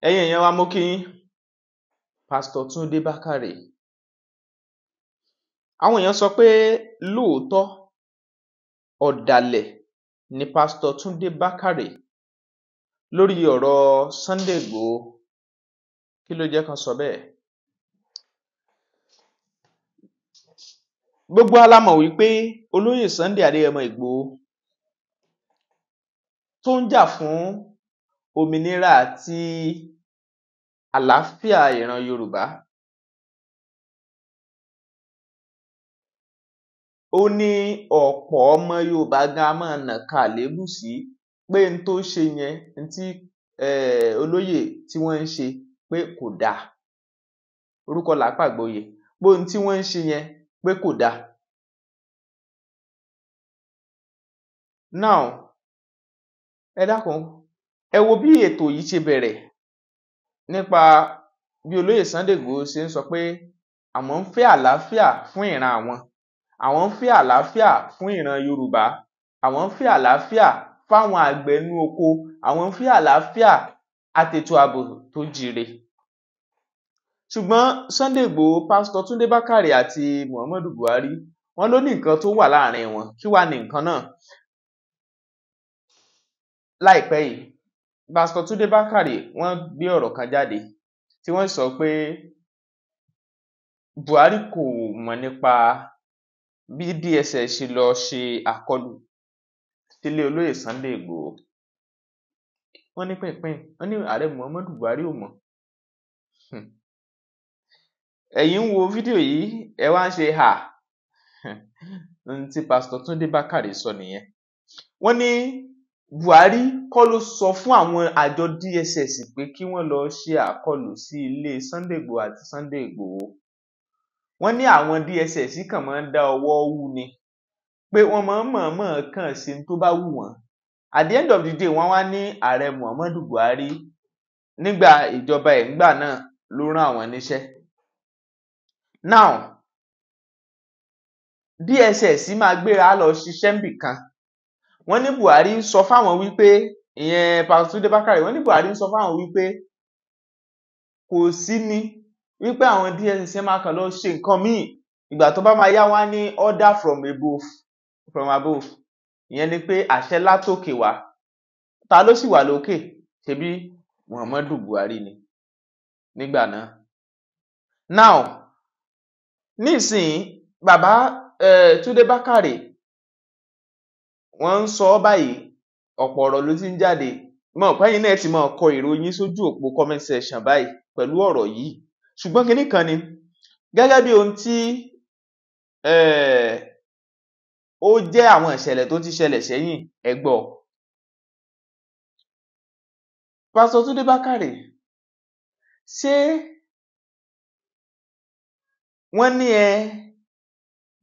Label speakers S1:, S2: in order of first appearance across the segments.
S1: Ẹ̀yin èèyàn wa, mo kí yín. Pásítọ̀ Túndé Bákàrè, àwọn èèyàn sọ pé lóòótọ́ ọ̀dàlẹ̀ ni Pásítọ̀ Túndé Bákàrè lórí ọ̀rọ̀ Sunday Igboho. Kí ló jẹ́ kán sọ bẹ́ẹ̀? Gbogbo wa la mọ̀ wípé olóyè Sunday Adéyẹmọ Ìgbòho tó ń jà fún òmìnira àti àlàáfíà ìran Yorùbá, ó ní ọ̀pọ̀ ọmọ Yorùbá gan a máa nàka àléébù sí pé n tó ṣe yẹn, n tí olóyè tí wọ́n ń ṣe pé kò dáa, orúkọ là á pàgbóyè, pé ohun tí wọ́n ń ṣe yẹn pé kò dáa. Now, ẹ dákun, ẹ wo bí ètò yìí ṣe bẹ̀rẹ̀ nípa bí olóyè Sunday Igboho ṣe ń sọ pé àwọn ń fẹ́ àlàáfíà fún ìran àwọn, àwọn ń fẹ́ àlàáfíà fún ìran Yorùbá, àwọn ń fẹ́ àlàáfíà fáwọn àgbẹ̀ inú oko, àwọn ń fẹ́ àlàáfíà àtètò ààbò tó jíire. Ṣùgbọ́n Sunday Igboho, Pásítọ̀ Túndé Bákàrè àti Muhammadu Buhari, wọ́n ló ní nǹkan tó wà láàrin wọn. Kí wá ní nǹkan náà? Láìpẹ́ yìí, Pásítọ̀ Túndé Bákàrè wọ́n gbé ọ̀rọ̀ kan jáde tí wọ́n sọ pé Buhari kò mọ̀ nípa bí DSS ṣe lọ ṣe àkọlù sílé olóyè Sunday Igboho. Wọ́n ní pínpín, wọ́n ní ààrẹ Muhammadu Buhari ò mọ̀. Ẹ̀yin ń wo fídíò yìí, ẹ wá ń ṣe hà. Ohun tí Pásítọ̀ Túndé Bákàrè sọ nìyẹn. Wọ́n ní Buhari kọ́ ló sọ fún àwọn àjọ DSS pé kí wọ́n lọ ṣe àkọlù sí ilé Sunday Igboho àti Sunday Igboho. Wọ́n ní àwọn DSS kàn máa ń dá ọwọ́ wú ni, pé wọ́n máa ń mọ̀ọ́mọ̀ kàn ṣe tó bá wù wọ́n. At the end of the day, wọ́n wá ní ààrẹ Muhammadu Buhari nígbà ìjọba ẹ̀ ńgbà náà ló rán àwọn níṣẹ́. Now, DSS máa gbéra lọ ṣiṣẹ́ níbì kan. Wọ́n ní Buhari ń sọ fáwọn wípé, ìyẹn Pásítọ̀ Túndé Bákàrè, wọ́n ní Buhari ń sọ fáwọn wípé kò sí ní wípé àwọn DSS máa kàn lọ ṣe nǹkan míì, ìgbà tó bá máa yá wá ní order from above, from above. Ìyẹn ni pé àṣẹ látòkè wá. Ta ló sì wà lókè? Ṣebí Muhammadu Buhari ni nígbà náà. Now, nísìnyí, bàbá Túndé Bákàrè wọ́n ń sọ ọ́ báyìí, ọ̀pọ̀ ọ̀rọ̀ ló ti ń jáde. Mọ̀ pẹ́yìn náà ti máa kọ ìròyìn sójú òpó comment section báyìí pẹ̀lú ọ̀rọ̀ yìí. Ṣùgbọ́n kinní kan ni, gẹ́gẹ́ bí ohun tí ó jẹ́ àwọn ìṣẹ̀lẹ̀ tó ti ṣẹlẹ̀ sẹ́yìn, ẹ gbọ́. Pásítọ̀ Túndé Bákàrè, ṣé wọ́n ní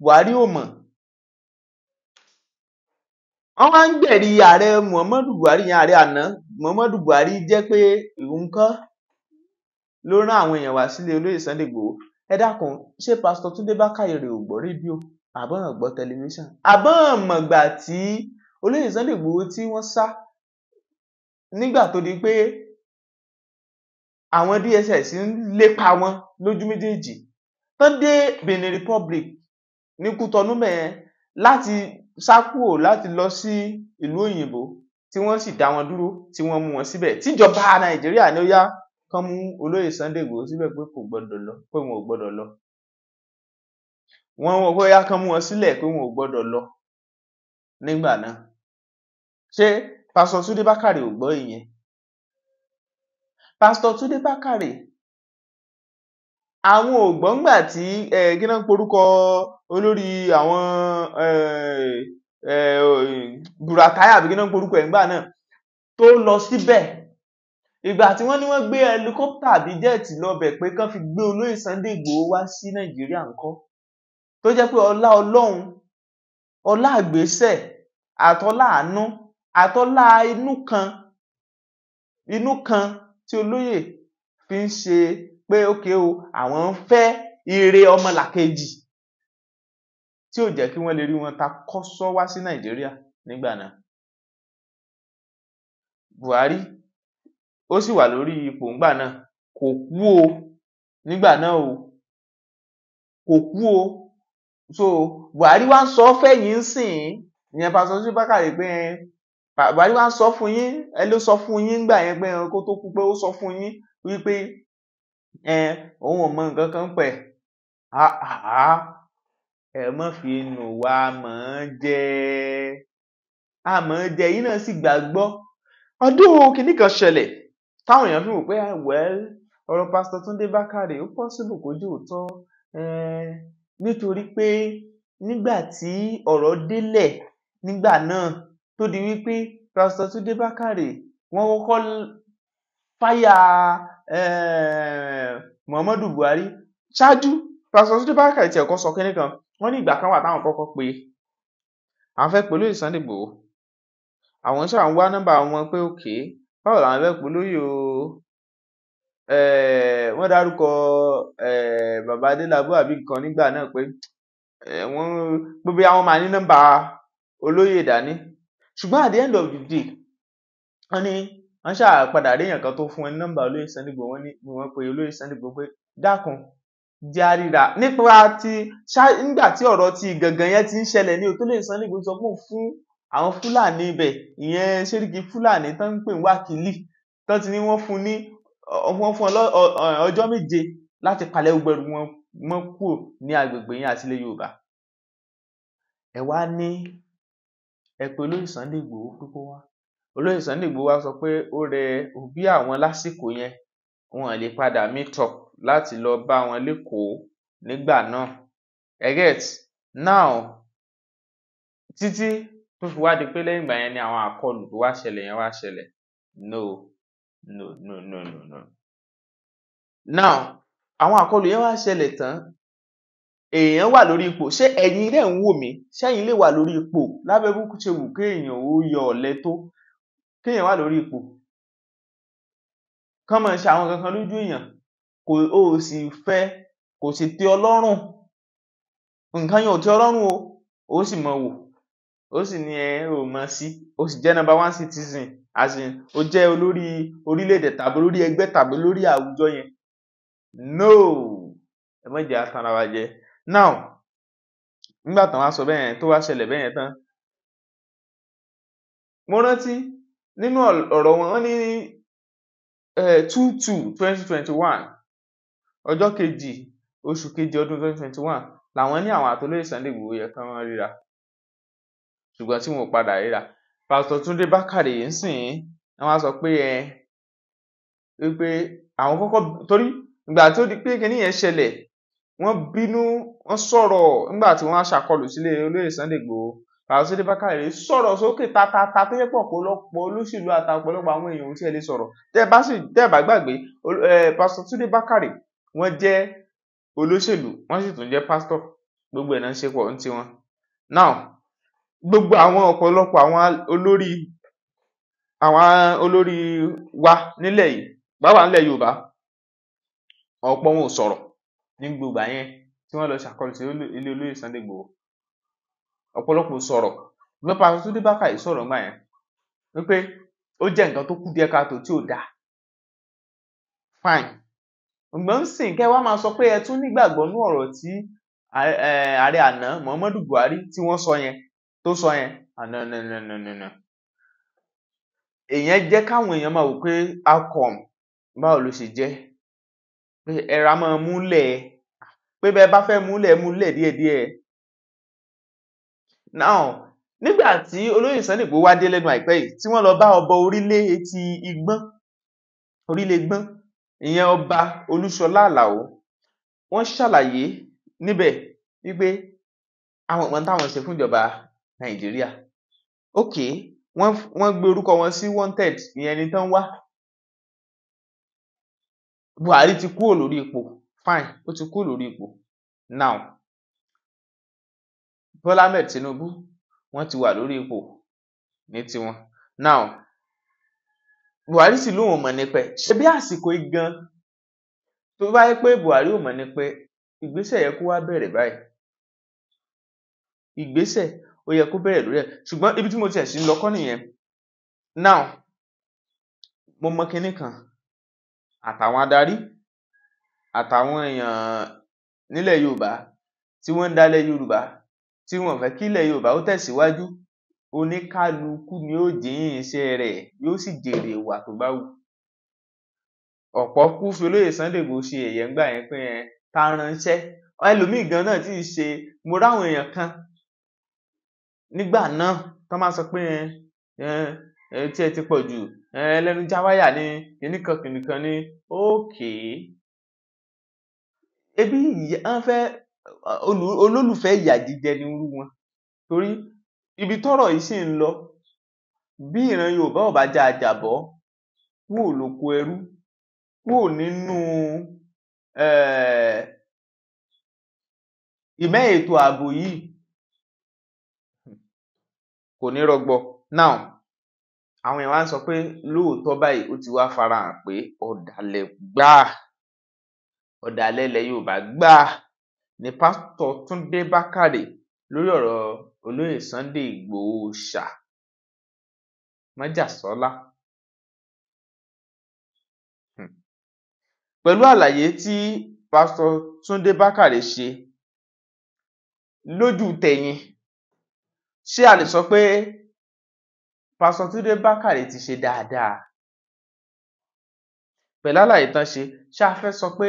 S1: Buhari ò mọ̀? Wọ́n wá ń gbẹ̀rí ààrẹ Muhammadu Buhari yẹn, ààrẹ àná Muhammadu Buhari, jẹ́ pé òun kọ́ ló rán àwọn èèyàn wá sílé olóyè Sunday Igboho. Ẹ dákun, ṣé Pásítọ̀ Túndé Bákàrè ò gbọ́ rédíò, àbọ̀n gbọ́ tẹlifíṣàn, àbọ̀n mọ̀gbà tí olóyè Sunday Igboho tí wọ́n sá nígbà tó di pé àwọn DSS ń lépa wọn lójú méjèèjì, tán dé Benin Republic ní Kútọnú mẹ́ẹ̀ láti sá kúrò láti lọ sí ìlú òyìnbó, tí wọ́n sì dá wọn dúró, tí wọ́n mú wọn síbẹ̀, tíjọba Nàìjíríà ní ó yá kán mú olóyè Sunday Igboho síbẹ̀ pé kò gbọdọ̀ lọ, pé wọn ò gbọdọ̀ lọ. Wọ́n wọ́n bóyá kán mú wọn sílẹ̀ pé wọn ò gbọdọ̀ lọ nígbà náà. Ṣé Pásítọ̀ Túndé Bákàrè ò gbọ́ ìyẹn? Pásítọ̀ Túndé Bákàrè, àwọn ò gbọ́ ńgbà tí kí ná ń porúkọ olórí àwọn Buratai àbí kí ná ń porúkọ ẹ̀ ńgbà náà tó lọ síbẹ̀. Ìgbà tí wọ́n ní wọ́n gbé helicopter àbí jẹ́ẹ̀tì lọbẹ̀ pé kán fi gbé olóyè Sunday Igboho wá sí Nàìjíríà ńkọ́? Tó jẹ́ pé ọlá Ọlọ́run, ọlá àgbésẹ̀, àtọlá àánú, àtọlá inú kan tí olóyè fi ń ṣe pé ókè o, àwọn ń fẹ́ ire ọmọlàkejì, tí ò jẹ́ kí wọ́n lè rí wọn ta kọ́sọ́ wá sí Nàìjíríà nígbà náà. Buhari Ó sì wà lórí ipò ńgbà náà, kò kú o nígbà náà o, kò kú o. So Buhari wá ń sọ fẹ́yìn ń sìn, ìyẹn Pásítọ̀ Túndé Bákàrè, pé Buhari wá ń sọ fún yín, ẹ ló sọ fún yín ńgbà yẹn pé kó tó kú, pé ó sọ fún yín wípé òun ò mọ nǹkan kan pẹ̀. Ẹ má fi nù wá mọ̀ ọ́n jẹ, àmọ́ jẹ yín náà sì gbàgbọ́. Ọdún kìíní kan ṣẹlẹ̀ táwọn èèyàn fi wò pé, well, ọ̀rọ̀ Pásítọ̀ Túndé Bákàrè ó possible kó jẹ́ òótọ́, nítorí pé nígbà tí ọ̀rọ̀ délẹ̀ nígbà náà tó di wípé Pásítọ̀ Túndé Bákàrè wọ́n kọ́kọ́ fáyà Muhammadu Buhari ṣáájú. Pásítọ̀ Túndé Bákàrè tiẹ̀ kọ́ sọ kínní kan, wọ́n ní ìgbà kan wà táwọn kọ́kọ́ pé àwọn fẹ́ pè olóyè Sunday Igboho, àwọn ṣáà ń wá nọ́mbà wọn pé òkè báwo làwọn fẹ́ pè olóyè o. Wọ́n dárúkọ bàbá Adélábù àbí nǹkan nígbà náà pé wọ́n pé bí àwọn máa ní nọ́mbà olóyè dání. Ṣùgbọ́n at the end of the day, wọ́n ní wọ́n ṣáà padà rí èèyàn kan tó fún wọn ní nọ́mbà olóyè Sunday Igboho. Wọ́n ní wọ́n pe olóyè Sunday Igboho pé dákun jẹ́ àríra nípa ti nígbà tí ọ̀rọ̀ ti gangan yẹn ti ń ṣẹlẹ̀ ní òtún lè Sunday Igboho sọ fún àwọn Fúlàní ibẹ̀, ìyẹn Ṣẹ́ríkì Fúlàní tó ń pè ní Wákìlì, tó ti ní wọ́n fún ní wọ́n fún ọjọ́ 7 láti palẹ̀ gbogbo ẹrù wọn mọ́ kúrò ní agbègbè yẹn àti ilẹ̀ Yorùbá. Ẹ wá ní ẹ pé olóyè Sunday Igboho pé kó wá. Olóyè Sunday Igboho wá sọ pé ó rẹ òbí àwọn lásìkò yẹn, wọn lè padà meet up láti lọ bá wọn lẹ́kọ̀ọ́ nígbà náà. Ẹ get now, títí tó fi wá di pé lẹ́yìn ìgbà yẹn ni àwọn àkọlù tó wá ṣẹlẹ̀ yẹn wá ṣẹlẹ̀. No, no, no, no, no, no. Now àwọn àkọlù yẹn wá ṣẹlẹ̀ tán, èèyàn wà lórí ipò. Ṣé ẹ̀yin rẹ̀ ń wò mí? Ṣẹ́yìn lè wà lórí ipò lábẹ́ bó ṣe wù kéèyàn ó yọ ọ̀lẹ tó, kéèyàn wà lórí ipò kán máa ṣe àwọn kankan lójú èèyàn, kò ó sì fẹ́, kò sì tẹ́ ọ lọ́rùn, nǹkan yẹn ò tẹ́ ọ lọ́rùn o, ó sì mọ̀ wò, ó sì ní ẹ ò mọ̀ sí, ó sì jẹ́ number one citizen, as in ó jẹ́ olórí orílẹ̀-èdè tàbí olórí ẹgbẹ́ tàbí olórí àwùjọ yẹn. No, ẹ má jẹ́ á tanra wa jẹ. Now nígbà tán wá sọ bẹ́ẹ̀ yẹn tó wá ṣẹlẹ̀ bẹ́ẹ̀ yẹn tán, mo rántí nínú ọ̀rọ̀ wọn, wọ́n ní 2/2/2021, ọjọ́ kejì oṣù kejì ọdún 2021 làwọn ní àwọn àtolóyè Sunday Igboho yẹ kán ríra, ṣùgbọ́n tí wọn ò padà ríra. Pásítọ̀ Túndé Bákàrè ń sìn wọ́n wá sọ pé wípé àwọn kọ́kọ́, torí ìgbà tó di pé kinní yẹn ṣẹlẹ̀, wọ́n bínú, wọ́n sọ̀rọ̀ nígbà tí wọ́n ṣàkọlù sílé olóyè Sunday Igboho. Pásítọ̀ Túndé Bákàrè sọ̀rọ̀ sókè tatata tó yẹ pọ̀ ọ̀pọ̀lọpọ̀ olóṣèlú àtàpọ̀lọpọ̀ àwọn èèyàn tí ẹ lè sọ̀rọ̀. Tẹ́ bá sì tẹ́ bá gbàgbé, Pásítọ̀ Túndé Bákàrè wọ́n jẹ́ olóṣèlú, wọ́n sì tún jẹ́ pásítọ̀, gbogbo ẹ̀ náà ń ṣe pọ̀ ní tiwọn. Now gbogbo àwọn ọ̀pọ̀lọpọ̀ àwọn olórí wa nílẹ̀ yìí, pàápàá nílẹ̀ Yorùbá, ọ̀pọ̀ wọn ò sọ̀rọ̀ ní gbogbo àyẹn tí wọ́n lọ ṣàkọlù sí ilé olóyè Sunday Igboho. Ọ̀pọ̀lọpọ̀ sọ̀rọ̀, ṣùgbọ́n Pásítọ̀ Túndé Bákàrè sọ̀rọ̀ ńgbà yẹn wípé ó jẹ́ nǹkan tó kù díẹ̀ káàtó tí ò dáa. Fine, ṣùgbọ́n ń sìn kẹ́ wá máa sọ pé ẹ tún nígbàgbọ́ nú ọ̀rọ̀ tí ààrẹ àná Muhammadu Buhari tí wọ́n sọ yẹn tó sọ yẹn. No, no, no, no, no, no. Èèyàn jẹ́ káwọn èèyàn máa wò pé how come, báwo ló ṣe jẹ́ pé ẹ̀ra máa múlẹ̀, pé bẹ́ẹ̀ bá fẹ́ múlẹ̀ múlẹ̀ díẹ̀díẹ̀. Now nígbà tí olóyè Sunday Igboho wá dé lẹ́nu àìpẹ́ yìí tí wọ́n lọ bá ọba orílẹ̀ etí Igbọ́n, orílẹ̀ Igbọ́n, ìyẹn ọba Olúṣọlá Àlàó, wọ́n ṣàlàyé níbẹ̀ wípé àwọn ìpọn táwọn ṣe fún ìjọba Nàìjíríà. Ok, wọ́n gbé orúkọ wọn sí wanted, ìyẹn ẹni tán wá. Buhari ti kúrò lórí ipò, fine, ó ti kúrò lórí ipò. Now Bọ́lá Ahmed Tinubu wọ́n ti wà lórí ipò ní tiwọn. Now Buhari sì lóun ò mọ̀ nípa ẹ̀. Ṣe bí àsìkò yìí gan tó bá yẹ pé Buhari ò mọ̀ nípa ẹ̀, ìgbésẹ̀ yẹ kó wá bẹ̀rẹ̀ báyìí, ìgbésẹ̀ ó yẹ kó bẹ̀rẹ̀ lórí ẹ̀. Ṣùgbọ́n ibi tí mo tiẹ̀ sì ń lọ kọ́ nìyẹn. Now Mo mọ kinní kan, àtàwọn adarí àtàwọn èèyàn nílẹ̀ Yorùbá tí wọ́n ń dalẹ̀ Yorùbá, tí wọn fẹ́ kí ilẹ̀ Yorùbá ó tẹ̀síwájú, oníkálukú ni ó jìín iṣẹ́ rẹ̀, yóò sì jèrè ìwà tó bá wù. Ọ̀pọ̀ kú fi olóyè Sunday Igboho ṣe ẹ̀yẹ ńgbà yẹn pé ẹ ta ránṣẹ́ ẹlòmíì gan náà tí ì ṣe. Mo ráwọn èèyàn kan nígbà náà tán máa sọ pé ẹ ẹ tí ẹ ti pọ̀ jù, ẹ ẹlẹ́nu jáwáyà ní kìnnìkan kìnnìkan ní ókè. Ebi wọ́n fẹ́ olólùfẹ́ ìyà jíjẹ ní irú wọn, torí ibi tọ́rọ̀ yìí sì ń lọ. Bí ìran Yorùbá ò bá já àjàbọ́ kúrò lóko ẹrú, kúrò nínú ìmẹ́ ètò ààbò yìí, kò ní rọgbọ. Now, àwọn èèyàn wá ń sọ pé lóòótọ́ báyìí ó ti wá farahàn pé ọ̀dàlẹ̀ gbáà, ọ̀dàlẹ̀ ilẹ̀ Yorùbá gbáà ni Pásítọ̀ Túndé Bákàrè lórí ọ̀rọ̀ olóyè Sunday Igboho ṣá májàsọ́lá. Pẹ̀lú àlàyé tí Pásítọ̀ Túndé Bákàrè ṣe lójú tẹ̀yìn, ṣé a lè sọ pé Pásítọ̀ Túndé Bákàrè ti ṣe dáadáa? Pẹ̀lú àlàyé tán ṣe, ṣé a fẹ́ sọ pé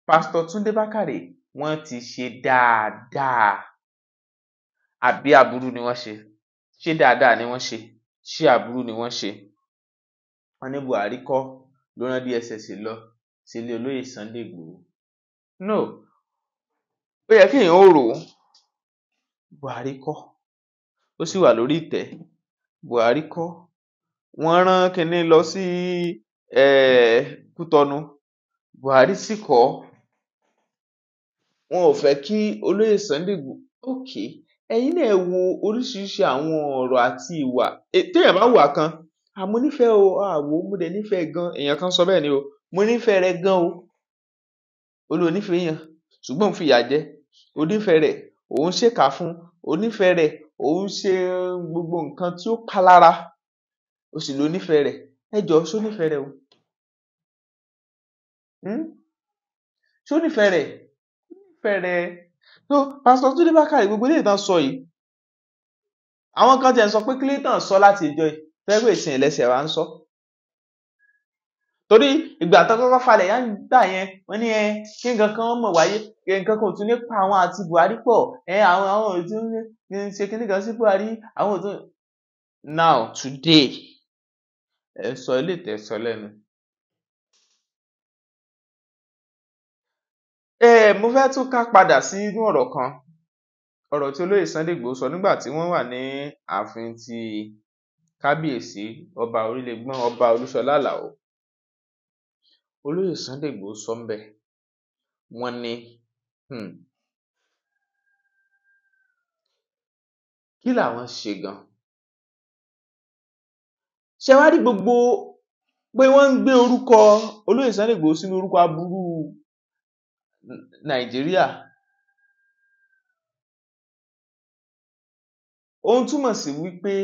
S1: Pásítọ̀ Túndé Bákàrè wọ́n ti ṣe dáadáa, àbí aburú ni wọ́n ṣe? Ṣé dáadáa ni wọ́n ṣe? Ṣé aburú ni wọ́n ṣe? Wọ́n ní Buhari kọ́ ló rán DSS lọ sílé olóyè Sunday Igboho. No, ó yẹ kéèyàn ó rò ó. Buhari kọ́, ó sì wà lórí ìtẹ́. Buhari kọ́, wọ́n rán kinní lọ sí Kútọnu. Buhari sì kọ́, wọn ò fẹ́ kí olóyè Sunday Igboho. Okay, ẹ̀yin náà ẹ wo oríṣiríṣi àwọn ọ̀rọ̀ àti ìwà téèyàn bá hùwà kan, mo nífẹ̀ẹ́ o, wò ó, mo dẹ̀ nífẹ̀ẹ́ gan. Èèyàn kan sọ bẹ́ẹ̀ ni o, mo nífẹ̀ẹ́ rẹ gan o. Ó lóo nífẹ̀ẹ́ èèyàn, ṣùgbọ́n òun fìyà jẹ. O nífẹ̀ẹ́ rẹ̀, òun ṣèkà fún. O nífẹ̀ẹ́ rẹ̀, òun ṣe gbogbo nǹkan tí ó pa lára. O sì lóo nífẹ̀ẹ́ rẹ̀. Ẹ jọ̀ọ́, ṣó nífẹ̀ẹ́ rẹ̀ o? Ṣó nífẹ̀ẹ́ rẹ̀? Nífẹ̀ẹ́ rẹ̀. So Pásítọ̀ Túndé Bákàrè, gbogbo eléyìí tán sọ yìí, àwọn kan tiẹ̀ ń sọ pé Clinton sọ láti ìjọ yìí, tẹ́gbẹ́ pé ìsìn ẹlẹ́sẹ̀ wa ń sọ. Torí ìgbà tó kọ́kọ́ falẹ̀ yá ń gbà yẹn, wọ́n ní ẹ kí nǹkan kan mọ̀ wáyé, kí nǹkan kan ò tún ní pa àwọn àti Buhari pọ̀, ẹ àwọn ò tún ní ṣe kíní kan sí Buhari, àwọn ò tún. Now today, ẹ sọ eléyìí tẹ́ sọ lẹ́nu. Mo fẹ́ tún ká padà sí inú ọ̀rọ̀ kan, ọ̀rọ̀ tí olóyè Sunday Igboho sọ nígbà tí wọ́n wà ní ààfin ti kábíyèsí ọba Orílẹ̀gbọ́n ọba Olúṣọlá Àlàó. Olóyè Sunday Igboho sọ ńbẹ̀, wọ́n ní kí làwọn ṣe gan? Ṣé wá rí gbogbo pé wọ́n ń gbé orúkọ olóyè Sunday Igboho sínú orúkọ aburú Nàìjíríà? Ó ń túmọ̀ sí wípé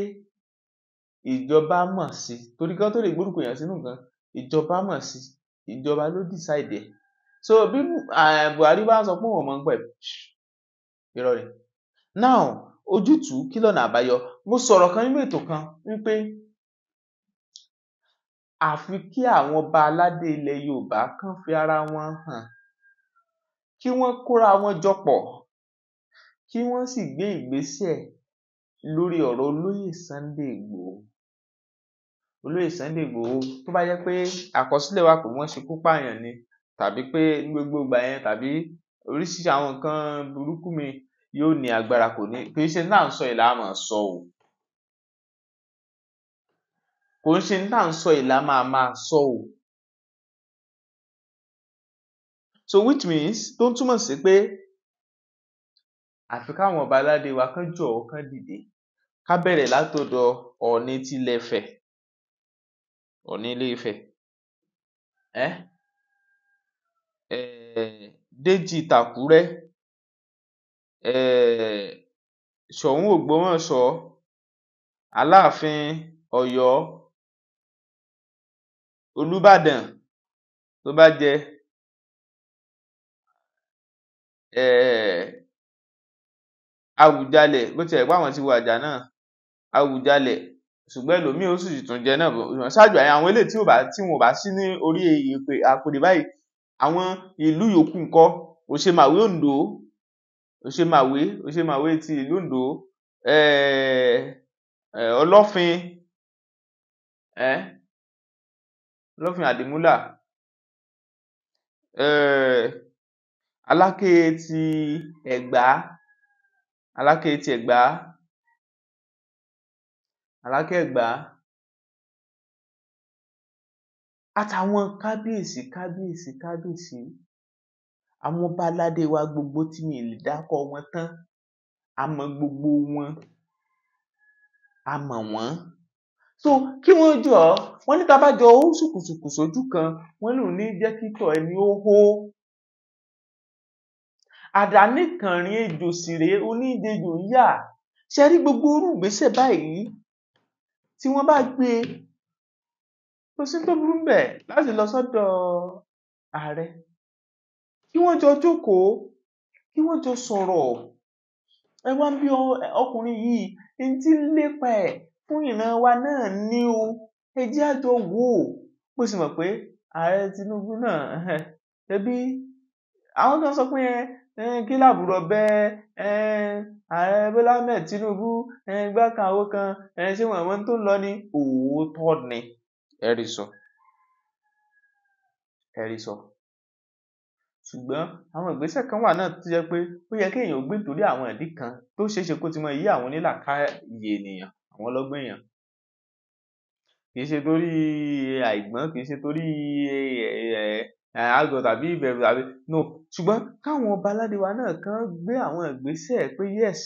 S1: ìjọba mọ̀ sí, torí kí wọ́n tó lè gbórúkọ èèyàn sínú nǹkan, ìjọba mọ̀ sí, ìjọba ló decide ẹ̀. So bí Buhari bá sọ pé òun ò mọ̀ nípa ẹ̀, irọ́ ni. Now, ojútùú, kí lọ̀nà àbáyọ? Mo sọ̀rọ̀ kan nínú ètò kan wípé àfi kí àwọn ọba aládé ilẹ̀ Yorùbá kán fi ara wọn hàn, kí wọ́n kóra wọn jọ pọ̀, kí wọ́n sì gbé ìgbésẹ̀ lórí ọ̀rọ̀ olóyè Sunday Igboho. Olóyè Sunday Igboho, tó bá jẹ́ pé àkọsílẹ̀ wà pé wọ́n ṣekú pààyàn ni, tàbí pé ní gbogbo ìgbà yẹn, tàbí oríṣiríṣi àwọn nǹkan burúkú mi, yóò ní agbára, kò ní kì í ṣe tá à ń sọ yìí là á máa sọ o. Kò ń ṣe tá à ń sọ yìí là máa máa sọ o. So which means, tó ń túmọ̀ sí pé àfi káwọn ọba aládé wa kán jọ̀ọ́ kán dìde, ká bẹ̀rẹ̀ látọ̀dọ̀ Ọọ̀ni tilẹ̀ Ifẹ̀, Ọọ̀ni ilé Ifẹ̀, Déjì tàkúrẹ́, Ṣọ̀ún Ògbómọ̀ṣọ́, Aláàfin Ọ̀yọ́. Olúbàdàn tó bá jẹ Awùjalẹ̀, bó tiẹ̀ pé àwọn ti wàjà náà, Awùjalẹ̀, ṣùgbọ́n ẹlòmíì ó sì tún jẹ náà ṣáájú àwọn eléyìí tí wọn ò bá sí ní orí àpèrè báyìí. Àwọn ìlú yòókù ńkọ́? Òṣemàwé Oǹdó, Òṣemàwé ti ìlú Oǹdó, Ọlọ́fin, Ọlọ́fin Àdìmúlà, Aláké ti Ẹ̀gbá, Aláké ti Ẹ̀gbá, Aláké Ẹ̀gbá, àtàwọn kábíyèsí kábíyèsí kábíyèsí, àwọn ọba aládé wa gbogbo tí mi lè dákọ wọn tán, a mọ gbogbo wọn, a mọ̀ wọ́n. So kí wọ́n jọ, wọ́n ní tá a bá jọ ó ṣùkùṣùkù sójú kan, wọ́n lòun ní jẹ́ kíkọ̀ ẹni ó hó. Àdánìkànrìn ejò sì rèé, oníjejò ń yà. Ṣe rí gbogbo irú ìgbésẹ̀ báyìí tí wọ́n bá gbé e, kò sí tó burú ńbẹ̀ láti lọ sọ́dọ̀ ààrẹ, kí wọ́n jọ jókòó, kí wọ́n jọ sọ̀rọ̀. Ẹ wá ń bí ọkùnrin yìí ní tí ń lépa ẹ̀ fún ìran wa náà ní o, ẹ jẹ́ á jọ wò ó. Mo sì mọ̀ pé ààrẹ Tinubu náà, ẹbí àwọn kan sọ pé kí làbùrọ̀ bẹ ààrẹ Bọ́lá Ahmed Tinubu gbá kan àwo kan, ṣé wọn mọ tó ń lọ ni? Òótọ́ ni, ẹ rí sọ, ẹ rí sọ. Ṣùgbọ́n àwọn ìgbésẹ̀ kan wà náà tó jẹ́ pé ó yẹ kéèyàn gbé nítorí àwọn ìdí kan tó ṣeéṣe kó ti mọ yí àwọn onílàákàyè ènìyàn, àwọn ọlọ́gbọ́n èèyàn. Kì í ṣe torí àìgbọ́n, kì í ṣe torí àgọ̀ tàbí ìbẹ̀rù tàbí no, ṣùgbọ́n káwọn ọba aládé wa náà kàn gbé àwọn ìgbésẹ̀ pé yes,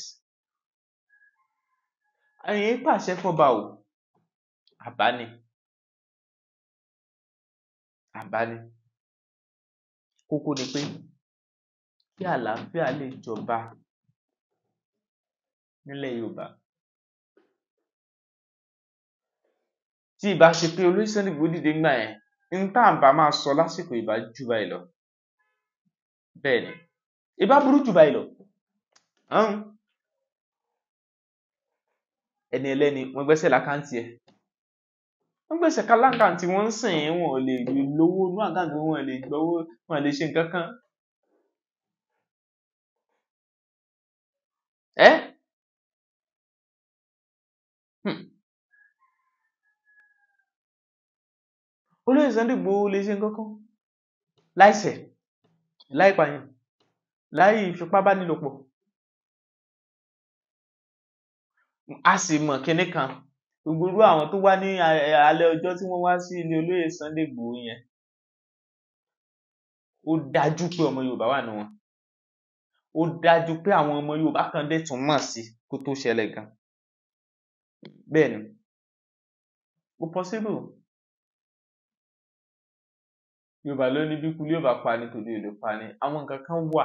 S1: ẹ̀yin pàṣẹ fọba o, àbá ni, àbá ni. Kókó ni pé kí àlàáfíà lè jọba nílẹ̀ Yorùbá. Tí ìbá ṣe pé olóyè Sunday Igboho dìde ńgbà yẹn, n tá à ń bá máa sọ lásìkò ìbá jù báyìí lọ. Bẹ́ẹ̀ ni, ìbá burú jù báyìí lọ. Ẹni ẹlẹ́ni wọ́n gbẹ́sẹ̀ lákàntì ẹ̀. Wọ́n gbẹ́sẹ̀ ká lákàntì wọ́n ń sìn, wọn ò lè lówó inú àkáǹtì, wọn ò lè gbowó, wọn ò lè ṣe nǹkan kan. Olóyè Sunday Igboho lè ṣe nǹkan kan láìṣẹ̀, láì pààyàn, láì fipábánilòpọ̀. A sì mọ̀ kinní kan, gbogbo irú àwọn tó wá ní alẹ́ ọjọ́ tí wọ́n wá sí ilé olóyè Sunday Igboho yẹn, ó dájú pé ọmọ Yorùbá wà nínú wọn. Ó dájú pé àwọn ọmọ Yorùbá kan dẹ̀ tún mọ̀ sí kó tó ṣẹlẹ̀ gan. Bẹ́ẹ̀ ni, ó possible. Yorùbá ló ní bí ikú yóò bá pa ni tòde ò lè pa ni. Àwọn nǹkan kan wà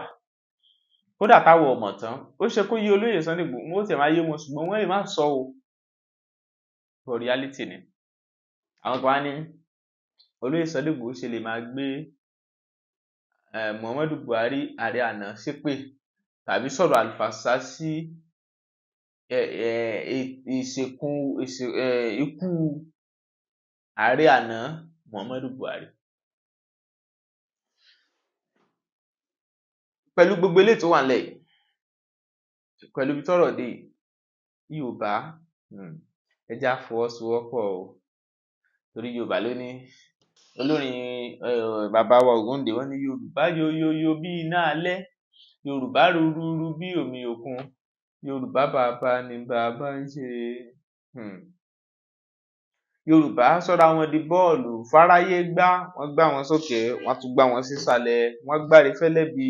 S1: kódà táwọn ò mọ̀ tán, ó ṣe kó yé olóyè Sunday Igboho, wọn ó tiẹ̀ máa yé wọn, ṣùgbọ́n wọ́n lè má sọ o. But reality ni. Àwọn kan wá ní olóyè Sunday Igboho ṣe lè máa gbé Muhammadu Buhari ààrẹ àná ṣépè tàbí sọ̀rọ̀ àlùfàǹsá sí ìsìnkú ikú ààrẹ àná Muhammadu Buhari. Pẹ̀lú gbogbo eléyìí tó wà nílẹ̀ yìí, pẹ̀lú ibi tọ́rọ̀ dé yìí, Yorùbá, ẹ jẹ́ á fọwọ́sowọ́pọ̀ o. Torí Yorùbá ló ní olórin bàbá wa Ògúndé, wọ́n ní Yorùbá yoyoyo bí iná alẹ́, Yorùbá rúrúrú bí omi òkun, Yorùbá bàbá ni bàbá ń ṣe. Yorùbá sọ́ra wọn di bọ́ọ̀lù fáráyé gbá, wọ́n gbá wọn sókè, wọ́n tún gbá wọn sísàlẹ̀, wọ́n gbáre fẹ́lẹ́bi,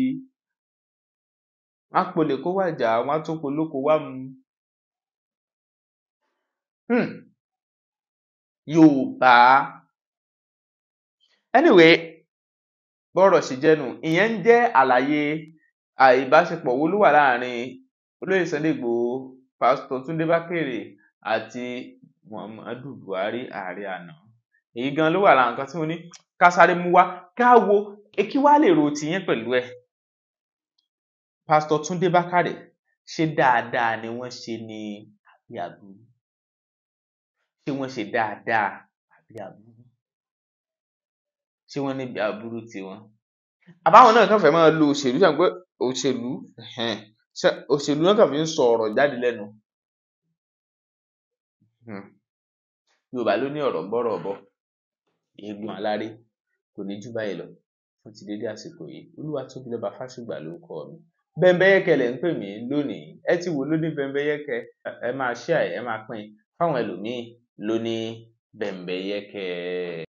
S1: wọ́n polè kó wàjà, wọ́n tún polóko wá mu. Yorùbá. Anyway, bọ́rọ̀ ṣe jẹ́ nù, ìyẹn ń jẹ́ àlàyé ìbáṣepọ̀ wo ló wà láàrin olóyè Sunday Igboho, Pásítọ̀ Túndé Bákàrè àti Muhammadu Buhari ààrẹ àná. Èyí gan ló wà lára nǹkan tí mo ní ká sáré mú wá, ká wo kí wá lè ro tiyín pẹ̀lú ẹ̀. Pásítọ̀ Túndé Bákàrè, ṣé dáadáa ni wọ́n ṣe ní àbí aburú? Ṣé wọ́n ṣe dáadáa àbí aburú? Ṣé wọ́n níbi aburú tiwọn? Àbáwọn náà kàn fẹ́ máa lo òṣèlú, sàn pé òṣèlú òṣèlú náà kàn fi ń sọ ọ̀rọ̀ jáde lẹ́nu. Yorùbá ló ní ọ̀rọ̀ bọ́rọ̀ bọ̀, eégún aláré kò ní jù báyìí lọ fún ti dédé àsìkò yìí. Olúwatóbilọ́ba Fásùgbà ló kọ mi. Bẹ́ńbẹ́yẹ́kẹ́ lẹ̀ ń pè mí lónìí. Ẹ ti wò lóní Bẹ́ńbẹ́yẹ́kẹ́, ẹ máa share, ẹ máa pín fáwọn ẹlòmíín lóní Bẹ́ńbẹ́yẹ́kẹ́.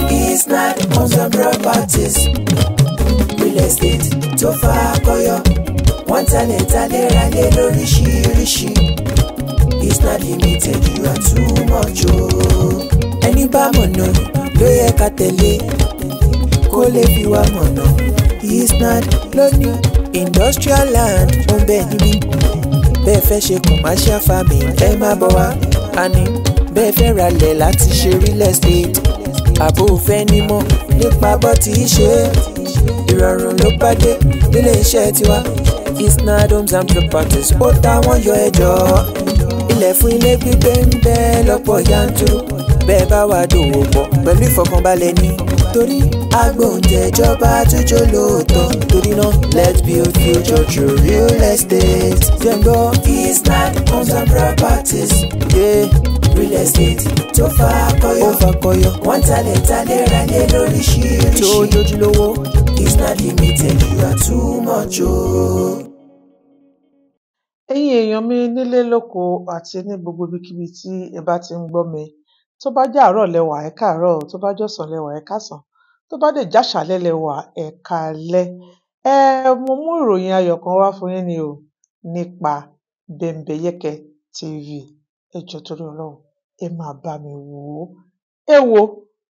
S2: Isnad Homes and Properties, real estate tó fakọyọ, wọ́n talẹ̀ talẹ̀ ralé lóríṣiríṣi. Isnad Limited, you are too much o. Ẹni bá mọ̀nà ló yẹ ká tẹ̀lé, kó lè fi wá mọ̀nà. Isnad ló ní industrial land ó ń bẹ níbí. Bẹ́ẹ̀ fẹ́ ṣe commercial farming, ẹ má bọ̀ wá. Àní bẹ́ẹ̀ fẹ́ ralẹ̀ láti ṣe real estate, àbò fẹ́ nímọ̀ nípa bó ti ṣe é. Ìrọ̀rùn ló bá dé nílé iṣẹ́ tiwa. Isnad Homes and Properties, ó táwọn yọ ẹjọ́. Ilẹ̀ fún ilé gbígbé ń bẹ lọ́pọ̀ yanturu. Bẹ́ẹ̀ bá wà dòwò pọ̀ pẹ̀lú ìfọkànbalẹ̀ ní. Torí agbóǹtẹ̀jọba àtúnjọ lóòótọ́. Torí náà, let's build future through real estate. Jẹ́ngbọ́ Isnad Homes and Properties. Yeah. Real estate tó fakọyọ, ó fakọyọ. Wọ́n talẹ̀ talẹ̀ ralé lóríṣiríṣi, tó jójúlówó. Isnad Limited, you are too much o.
S3: Ẹ̀yin èèyàn mi nílé lóko àti ní gbogbo ibikíbi tí ẹ bá ti ń gbọ́ mi, tó bá jẹ́ àárọ̀ lẹ wà, ẹ káàárọ̀ o, tó bá jọ̀sán lẹ wà, ẹ káàsán, tó bá dẹ̀ jáṣàálẹ́ lẹ wà, ẹ káalẹ́. Mo mú ìròyìn ayọ̀ kan wá fún yín ni o, nípa Bẹ́ńbẹ́yẹ́kẹ́ TV. Ẹ jọ̀ọ́ torí Ọlọ́run, ẹ máa bá mi wò ó. Ẹ wò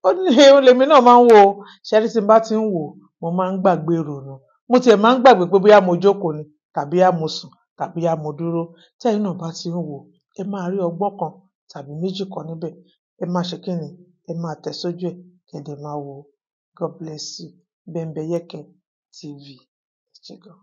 S3: ó ní lèmi náà máa ń wò ó. Ṣé rí, tí n bá ti ń wò ó, mo máa ń gbàgbé ìrònú. Mo tiẹ̀ máa ń gbàgbé pé bóyá mo jókòó ni, tàbí á mo sùn, tàbí á mo dúró. Tẹ́yin náà bá ti ń wò ó, ẹ máa rí ọgbọ́n kan tàbí méjì kan níbẹ̀. Ẹ máa ṣe kíni? Ẹ máa tẹ̀ sójú ẹ̀, kẹ́ dẹ̀ máa wò ó. God bless you. Bẹ́ńbẹ́yẹ́kẹ́ TV. Ẹ ṣé gan.